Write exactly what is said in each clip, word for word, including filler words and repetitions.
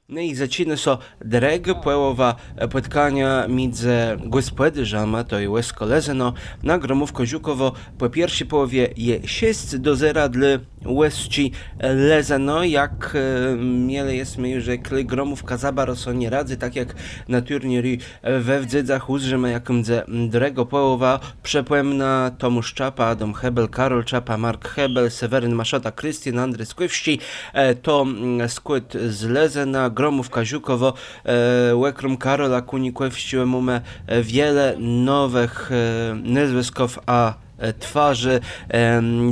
No i zaczinô sã drëgô pòłowa pòtkaniô midzë gòspòdôrzama, to je Òska Lëzëno, a Gromówką Żukòwò. Pò pierszi pòłowie je szesc do zera dlô Òsczi Lëzëno. Jak mielë jesmë ju rzeklë, Gromówka za baro so nie radzy, tak jak na turnieju we Wdzydzach. Ùzdrzimë, jak mdze drëgô pòłowa. Przëpòmnã: Tomôsz Czapa, Adóm Hébel, Karól Czapa, Mark Hébel, Seweryn Maszota, Krystian Andrëskòwsczi. To skłôd z Lëzëna. Gromówka Żukòwò, òkróm Karola Kùnikòwsczégò mómë wiele nowëch nôzwësków a twarzi: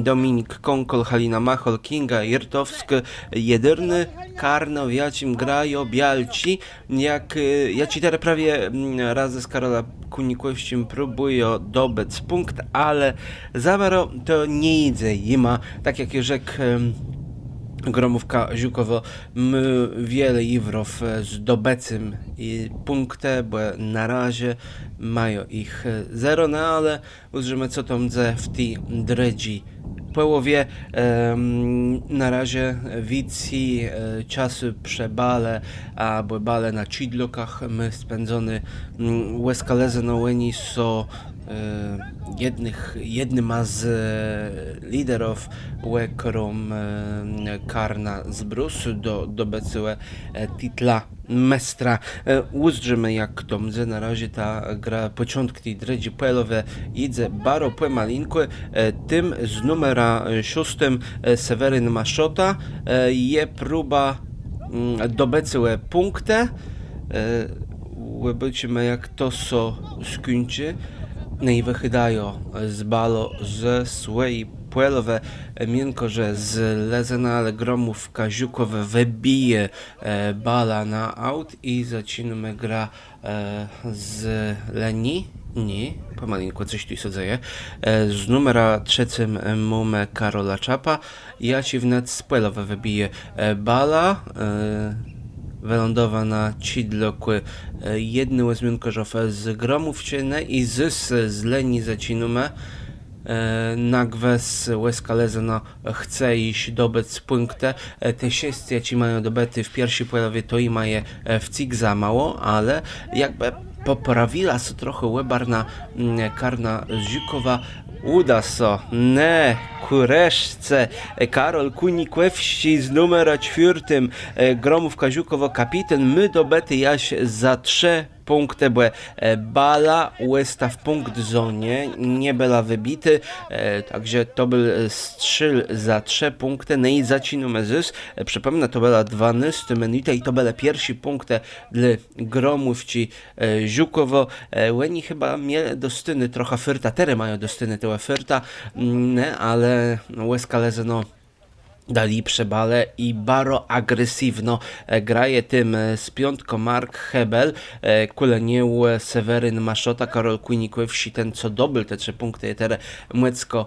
Dominik Kónkòl, Halina Machòl, Kinga Jertowskô, jedurné karno, w jaczim grają białczi. Jak jaczi terô prawie razã z Karolã Kùnikòwsczim próbùją dobëc pùnkt, ale za baro to nie jidze jima. Tak jak jô rzekł, Gromówka Żukòwò mô wiele jiwrów z dobëcym pùnktu, bò na razie mają jich zero, no ale ùzdrzimë, co tam mdze w ti drëdżi pòłowie. Na razie wicy czasu przë balë abò balë na czidlokach mô spãdzoné Òska Lëzëno. Òni są jednyma z liderów òkróm karna z Brus do dobëcégò titla méstra. Ùzdrzimë, jak to mdze. Na razie ta gra, pòczątk ti drëdżi pòłowë jidze baro pòmalinkù. Tim z numrã szóstim, Seweryn Maszota, je próba dobëcégò pùnktu. Òbôczimë, jak to sã skùńczi. No i wëchôdają z balą ze swòji pòłowë miónkôrze z Lëzëna, ale Gromówka Żukòwò wëbije balã na aut i zaczinómë grã z linii. Nié, pòmalinkù cos tu sã dzeje. Z numrã trzecym mómë Karola Czapã, jaczi wnet z pòłowë wëbije balã. Wëlądowa na czidlokù jednégò z miónkôrzów z Gromówczi, no i zôs z linii zaczinómë. Na gwës Òska Lëzëno chce jesz dobëc pùnktë. Te szesc, jaczé mają dobëté w pierszi pòłowie, to jima je wcyg za mało, ale jakbë pòprawiła sã trochã òbarna karna z Żukòwa. Ùda sã, ne, kùreszce, Karól Kùnikòwsczi z numrã czwiôrtim, Gromówka Żukòwò, kapitón, mô dobëté jaż za trzë pùnktë, bò bala òsta w pùnktzónie, nie bëła wëbitô. Tak że to béł strzél za trzë pùnktë. No i zaczinómë zôs. Przëpòmnã, to bëła dwanôstô minuta i to bëłë pierszé pùnktë dlô Gromówczi Żukòwò. Òni chëba mielë dostóné trochã fôrta, terô mają dostóné trochã fôrta, ne, ale Òska Lëzëno dali przë balë i baro agresywno graje. Tim z piątką Mark Hébel, kòle niegò Seweryn Maszota, Karól Kùnikòwsczi, ten, co dobéł te trzë pùnktë, je terô mòckò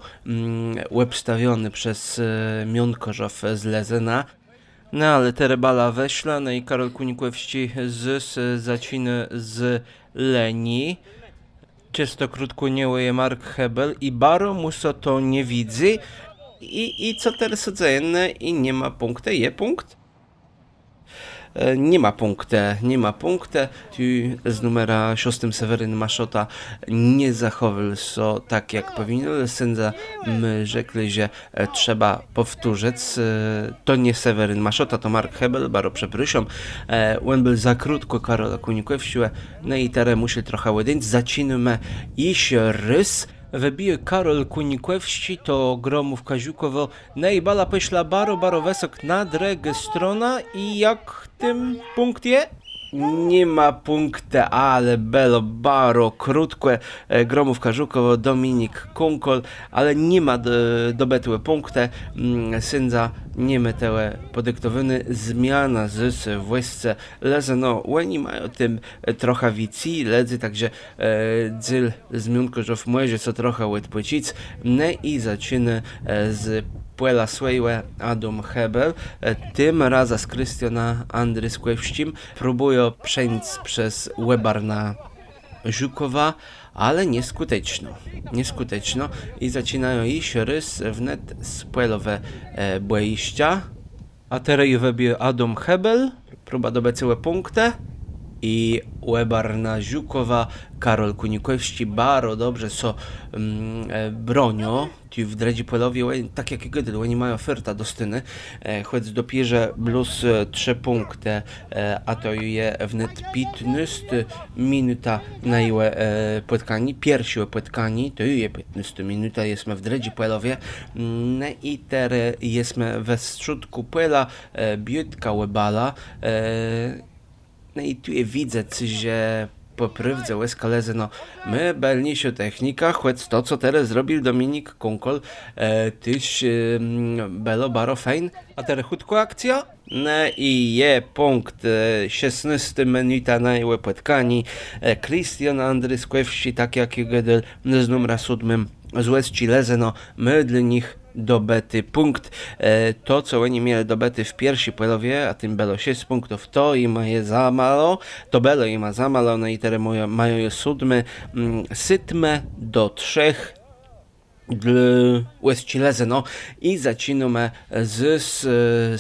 òbstawiony przez miónkôrzów z Lëzëna. No ale terô bala wëszła, no i Karól Kùnikòwsczi zôs zaczinô z linii. Czësto krótkò niegò je Mark Hébel i baro mù sã to nie widzy. I, i co terô sã dzeje? No i ni ma pùnktu. Je pùnkt? Ni ma pùnktu, ni ma pùnktu. Tu z numrã szóstim Seweryn Maszota nie zachòwôł sã tak, jak pòwinien. Sãdzëje mù rzeklë, że trzeba pòwtórzëc. To nie Seweryn Maszota, to Mark Hébel, baro przeprôszóm. Òn béł za krótkò Karola Kùnikòwsczégò. No i terô mùszi trochã òdéńc. Zaczinómë jesz rôz. Wëbije Karól Kùnikòwsczi, to Gromówka Żukòwò. No i bala pòszła baro, baro wësok na drëgą stronã. I jak tim pùnkt je? Ni ma pùnktu, ale bëło baro krótkò. Gromówka Żukòwò, Dominik Kónkòl, ale ni ma dobëtégò pùnktu. Sãdza ni mô tegò pòdiktowóné. Zmiana zôs w Òsce Lëzëno. Òni mają tim trochã wicy lëdzy, tak że dzél z miónkôrzów mòże so trochã òdpòczic. No i zaczinô z pòla swòjégò Adóm Hébel. Tim razã z Krystianã Andrëskòwsczim próbùją przeńc przez òbarnã Żukòwa, ale nieskùteczno. Nieskùteczno. I zaczinają jesz rôz wnet z pòłowë bòjiszcza. A terô ju wëbił Adóm Hébel, próba dobëcô pùnktu. I òbarna Żukòwa, Karól Kùnikòwsczi, baro dobrze so mm, e, bronią. Tu w drëdżi pòłowie, tak jak gôdôł, òni mają fùrtã do stónë, e, chòc dopiérze blós e, trzë pùnktë, e, a to ju je wnet piãtnôstô minuta najégò e, pòtkaniô, pierszégò pòtkaniô, to ju je piãtnôstô minuta, jesmë w drëdżi pòłowie. Mm, no i terô jesmë we strzódkù pòla, e, biôtka ò balã, e, no i tu je widzec, że pò prôwdze Òska Lëzëno mô bëlniészą technikã, chòc to, co terô zrobił Dominik Kónkòl, e, téż e, mm, bëło baro fejn. A terô chùtkô akcjô. No i je pùnkt, e, szesnôstô minuta najégò pòtkaniô. E, Krystian Andrëskòwsczi, tak jak gôdôł, z numrã sódmim z Òsczi Lëzëno mô dlô nich dobëti pùnkt. E, to, co òni mielë dobëté w pierszi pòłowie, a tim bëło szesc pùnktów, to jima je za mało, to bëło jima za mało, no i terô mają, mają ju sódmi, mm, sétmë do trzech dlô Òsczi Lëzëno. I zaczinómë z, z,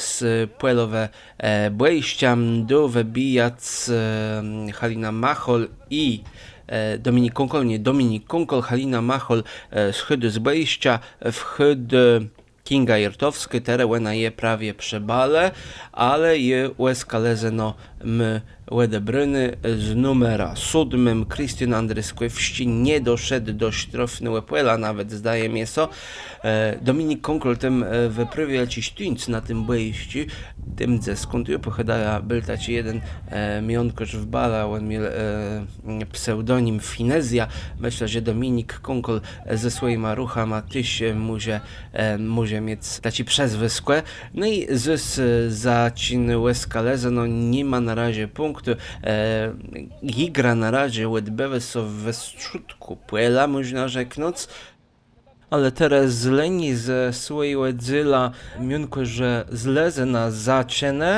z pòłowë e, bòjiszcza. Mdô wëbijac e, Halina Machól i e, Dominik Kónkòl, nié, Dominik Kónkòl, Halina Machól e, schôdô z bòjiszcza, wchôdô Kinga Jertowskô, terô òna je prawie przë balë, ale ju Òska Lëzëno mô òdebróné. Z numrã sódmim Krystian Andrëskòwsczi nie doszedł do sztrôfnégò pòla nawet, zdaje mie sã. E, Dominik Kónkòl tam e, wëprôwiôł jaczis tuńc na tim bòjiszczu. Tim dzys, skąd jô pòchôdajã, béł taczi jeden e, miónkôrz w balã, òn miôł e, pseudonim Finezja. Mëszlã, że Dominik Kónkòl ze swòjima ruchama téż e, mòże, e, mòże miec taczé przezwëskò. No i zôs e, zaczinô Òska Lëzëno, no ni ma na razie pùnktu. E, jigra na razie òdbiwô sã we strzódkù pòla, mòżna rzeknąc. Ale terô z lënii ze swòjégò dzéla miónkôrze z Lëzëna zaczãlë.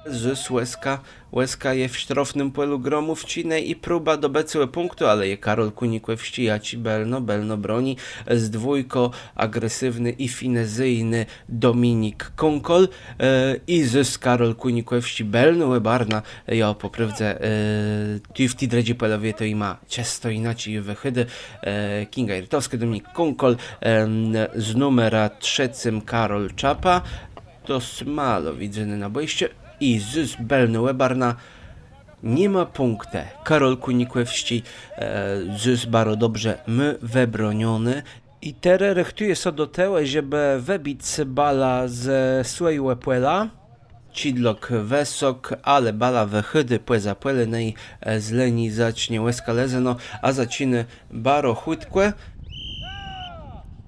Zôs Òska, Òska je w sztrôfnym pòlu Gromówczi, no i próba dobëcô pùnktu, ale je Karól Kùnikòwsczi, jaczi bëlno, bëlno broni. Z dwójką agresywny i finezyjny Dominik Kónkòl e, i zôs Karól Kùnikòwsczi, bëlnô òbarna. Jo, pò prôwdze e, tu w ti drëdżi pòłowie to jima czësto jinaczi wëchôdô. E, Kinga Jertowskô, Dominik Kónkòl, em, z numrã trzecym Karól Czapa. To smalo widzóné na bòjiszczu. I zôs bëlnô òbarna. Ni ma pùnktu. Karól Kùnikòwsczi e, zôs baro dobrze mô wëbronioné. I terô rëchtëje sã do tegò, żebë wëbic balã ze swòjégò pòla. Czidlôk wësok, ale bala wëchôdô pòza pòle, no i e, z lënii zacznie Òska Lëzëno, a zaczinô baro chùtkò.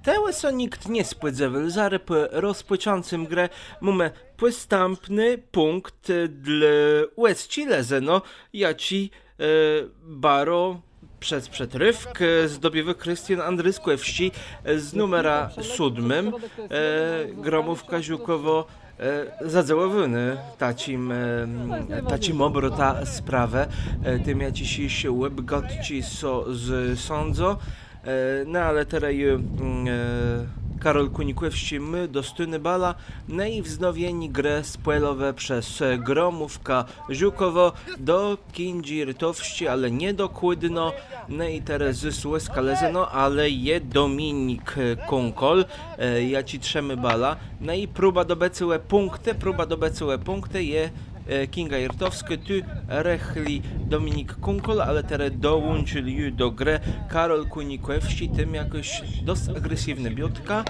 Tegò sã nicht nie spòdzéwôł, zarô pò rozpòczãcym grë mómë pòstãpny pùnkt dlô Òsczi Lëzëno, jaczi e, baro przez przetrôfk e, zdobiwô Krystian Andrëskòwsczi e, z numrã sódmim. E, Gromówka Żukòwò e, zadzëwòwónô taczim, e, taczim òbrotã sprawë, e, tim, jaczis òbgôdczi sã z sãdzą. E, no ale terô ju mm, e, Karól Kùnikòwsczi mô dostóné balã, no i wznowienié grë z pòłowë przez e, Gromówkã Żukòwò do Kindżi Jertowsczi, ale niedokładno. No i terô zôs Òska Lëzëno, no ale je Dominik e, Kónkòl, e, jaczi trzimô balã. No i próba dobëcô pùnktu, próba dobëcô pùnktu, je e, Kinga Jertowskô, tu rëchli Dominik Kónkòl, ale terô dołącził ju do grë Karól Kùnikòwsczi, tim jakòs dosc agresywny biôtka.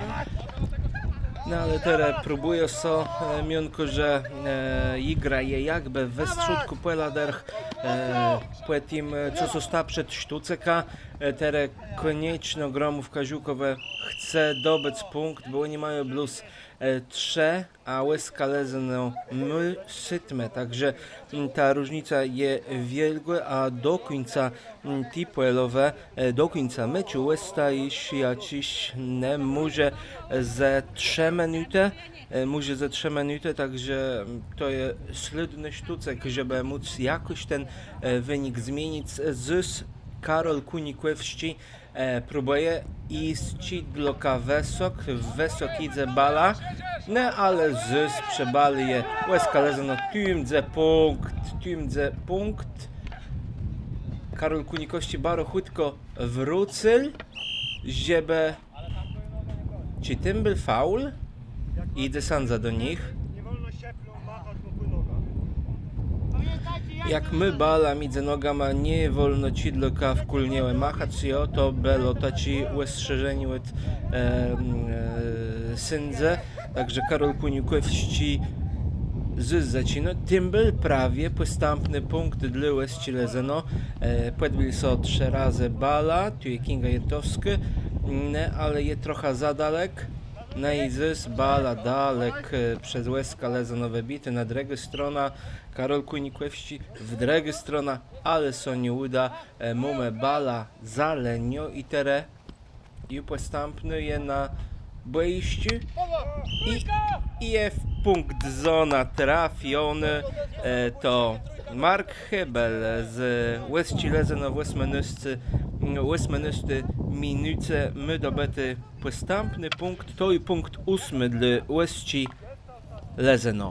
No ale terô próbùje sã e, miónkôrze, e, jigra je jakbë we strzódkù pòla dërch, e, pò tim e, co sã stało przed sztócëkã. E, terô kònieczno Gromówka Żukòwò chce dobëc pùnkt, bò òni mają blós e, trzë, a Òska Lëzëno mô sétmë, tak że mm, ta różnica je wiôlgô, a do kùńca mm, ti pòłowë, e, do kùńca meczu òsta jesz jaczis, no, mòże ze trzë minutë, e, mòże ze trzë minutë, tak że mm, to je slédny sztócëk, żebë móc jakòs ten e, wënik zmienic. Zôs Karól Kùnikòwsczi e, próbùje jic czidlôkã wësok, wësok jidze bala. No ale zôs przebalëje Òska Lëzëno, tu mdze pùnkt, tu mdze pùnkt. Karól Kùnikòwsczi baro chùtkò wrócył, żebë Czë tam béł faul? Jidze sãdza do nich. Jak mô bala midzë nogama, nie wòlno czidlôka w kùlnié machac, jo, to bëło taczé òstrzeżenié òd e, e, sãdzë. Tak że Karól Kùnikòwsczi zôs zaczinô. Tam béł prawie pòstãpny pùnkt dlô Òsczi Lëzëno. E, pòdbił so trzë razë bala, tu je Kinga Jurtowskô, ne, ale je trochã za dalek. No i zôs bala dalek, e, przez Òskã Lëzëno wëbitô, na drëgą stronã Karól Kùnikòwsczi, w drëgą stronã, ale so nie ùda, e, mómë bala za linią i terô ju pòstãpnô je na bòjiszczu i, i je w pùnkt zona trafionô, e, to Mark Hebel z Òsczi Lëzëno w òsmënôsti, òsmënôsti minuce mô dobëti pòstãpny pùnkt, to je pùnkt ósmi dlô Òsczi Lëzëno.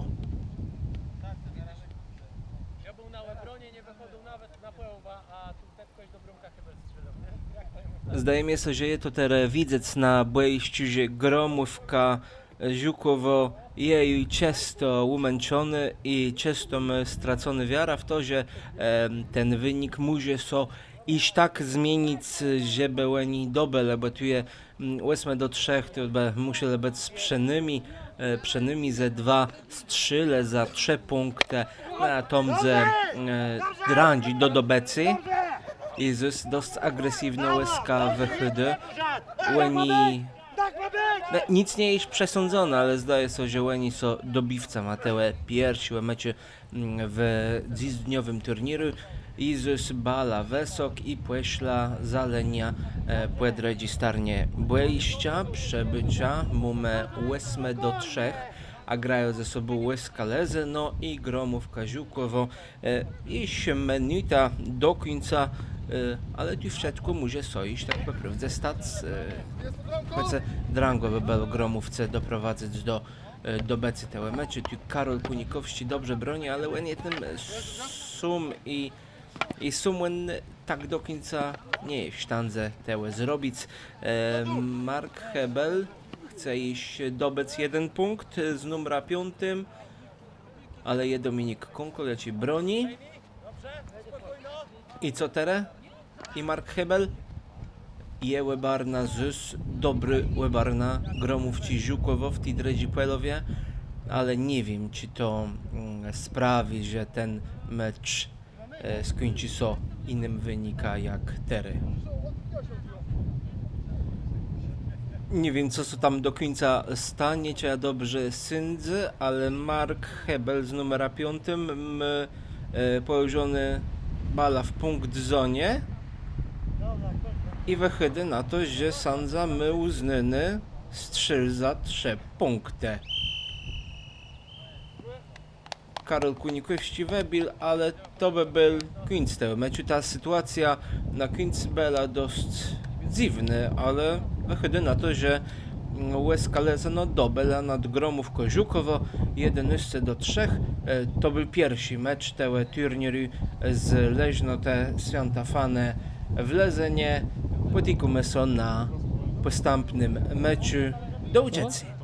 Ja był na Lebronie, nie wychodził nawet na połowę, a tu wtedy ktoś do bramka chyba strzelił, nie? Jak to je możliwe? Zdaje mie sã, że je to terô widzec na bòjiszczu, że Gromówka Żukòwò je ju czësto ùmãczonô i czësto mô straconą wiarã w to, że, em, ten wënik mòże sã jesz tak zmienic, żebë òni dobëlë, bò tu je, mm, òsmë do trzech, to bë mùszelë bëc przënômni, e, przënômni ze dwa strzélë za trzë pùnktë, no a to mdze, e, drãdżi do dobëcô. I zôs dosc agresywno Òska wëchôdô. Òni No, nick nie je jesz przesądzoné, ale zdaje sã, że òni są dobiwcama tegò pierszégò meczu, mm, w dzysdniowim turnieru. I zôs bala wësok i pòszła za liniã, e, pò drëdżi stronie bòjiszcza. Przëbôczã, mómë òsmë do trzech, a grają ze sobą Òska Lëzëno i Gromówka Żukòwò. E, jesz minuta do kùńca, e, ale tu wszëtkò mòże sã jesz tak pò prôwdze stac. E, chòcô drãgò bë bëło Gromówce doprowadzëc do, e, dobëcô tegò meczu. Tu Karól Kùnikòwsczi dobrze broni, ale òn je tam, e, sóm i, i sóm òn tak do kùńca nie je w sztãdze tegò zrobic. E, Mark Hebel chce jesz dobëc jeden pùnkt z numerã piątim. Ale je Dominik Kónkòl, jaczi broni. I co terô? I Mark Hebel. Je òbarna, zôs dobrô òbarna Gromówczi Żukòwò w ti drëdżi pòłowie, ale nie wiém, czë to, mm, sprawi, że ten mecz e, skùńczi sã jinym wënikã jak terô. Nie wiém, co sã tam do kùńca stónie, czë jô dobrze sądzã, ale Mark Hebel z numerã piątim mô, e, pòłożoną balã w pùnkt zónie i wëchôdô na to, że sãdza mô ùznóné strzél za trzë pùnktë. Karól Kùnikòwsczi wëbił, ale to bë béł kùńc tegò meczu. Ta sytuacjô na kùńc bëła dosc dzywnô, ale wëchôdô na to, że, mm, Òska Lëzëno dobëła nad Gromówką Żukòwò jednôsce do trzech. E, to béł pierszi mecz tegò turnieru z leżnotë Swiãta Fanë w Lëzënie. Pòtikómë sã na pòstãpnym meczu. Do ùczëcô.